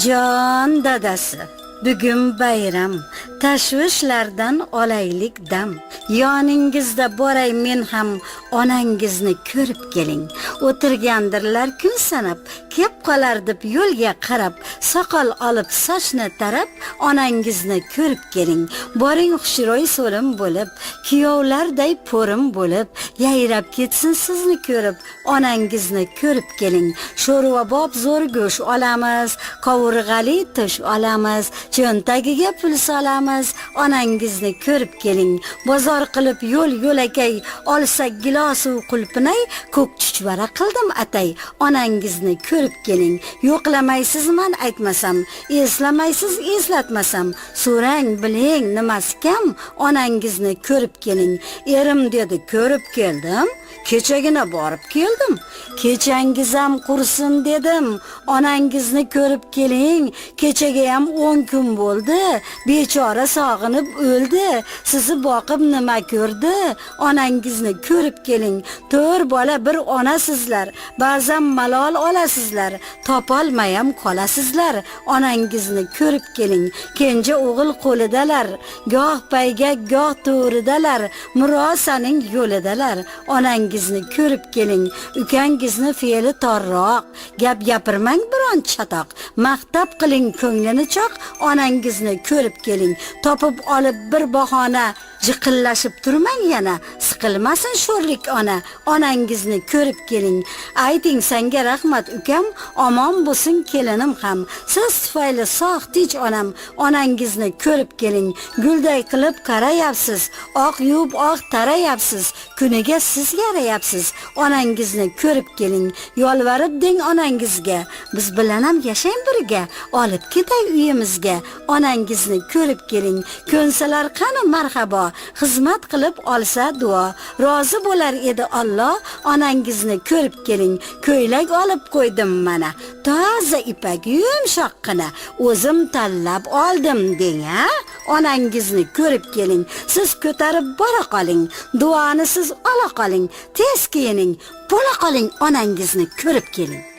Jon dadasi, bugun bayram, tashvishlardan olaylik dam. Yoningizda boray men ham, onangizni ko'rib keling. O'tirgandirlar kun sanab, kep qolar deb yo'lga qarab, soqol olib sochni tarab, onangizni ko'rib keling. Boring xushro'y so'lim bo'lib, kuyovlarday po'rim bo'lib, yayrab ketsin sizni ko'rib, onangizni ko'rib keling. Sho'rva bob zo'r go'sht olamiz, qovurg'ali tush olamiz, cho'ntagiga pul solamiz, onangizni ko'rib keling. Bozor qilib yo'l yo'lakay, olsak gilos u qulpinay, ko'k chuchvara qildim atay, onangizni ko'rib keling. Yo'qlamaysiz man aytmasam, eslamaysiz eslatmasam, so'rang biling nimasi kam, onangizni ko'rib keling. Erim dedi, ko'rib keldim, kechagina borib keldim. Kechangizam qursin dedim, onangizni ko'rib keling. Kechagayam 10 kun bo'ldi, bechora sog'inib o'ldi. Sizni boqib nima ko'rdi? Onangizni ko'rib keling. To'rt bola bir onasizlar, ba'zan malol olasizlar, topolmayam qolasizlar. Onangizni ko'rib keling. Kenja o'g'il qo'lidalar, goh payga goh to'ridalar, murosaning yo'lidalar. Onangizni ko'rib keling. Ukangizni fe'li torroq, gap gapirmang biron chatoq, maqtab qiling ko'nglini choq, onangizni ko'rib keling. Topib olib bir bahona, jiqillashib turmang yana, siqilmasin sho'rlik ona, onangizni ko'rib keling. Ayting senga rahmat ukam, omon bo'lsin kelinim ham. Siz tufayli sog' tinch onam, onangizni ko'rib keling. Gulday qilib qarayapsiz, oq yuvib oq tarayapsiz, kuniga siz yarayapsiz, onangizni ko'rib keling. Yolvarib deng onangizga, biz bilan ham yashang birga, olib ketay uyimizga, onangizni ko'rib keling. Ko'nsalar qani marhabo, xizmat qilib olsa duo, rozi bo'lar edi Alloh, onangizni ko'rib keling. Ko'ylak olib qo'ydim mana, toza ipak yumshoqqina, o'zim tanlab oldim deng a, onangizni ko'rib keling. Siz ko'tarib bora qoling, duoni siz ola qoling, tez kiyining, bo'la qoling, onangizni ko'rib keling.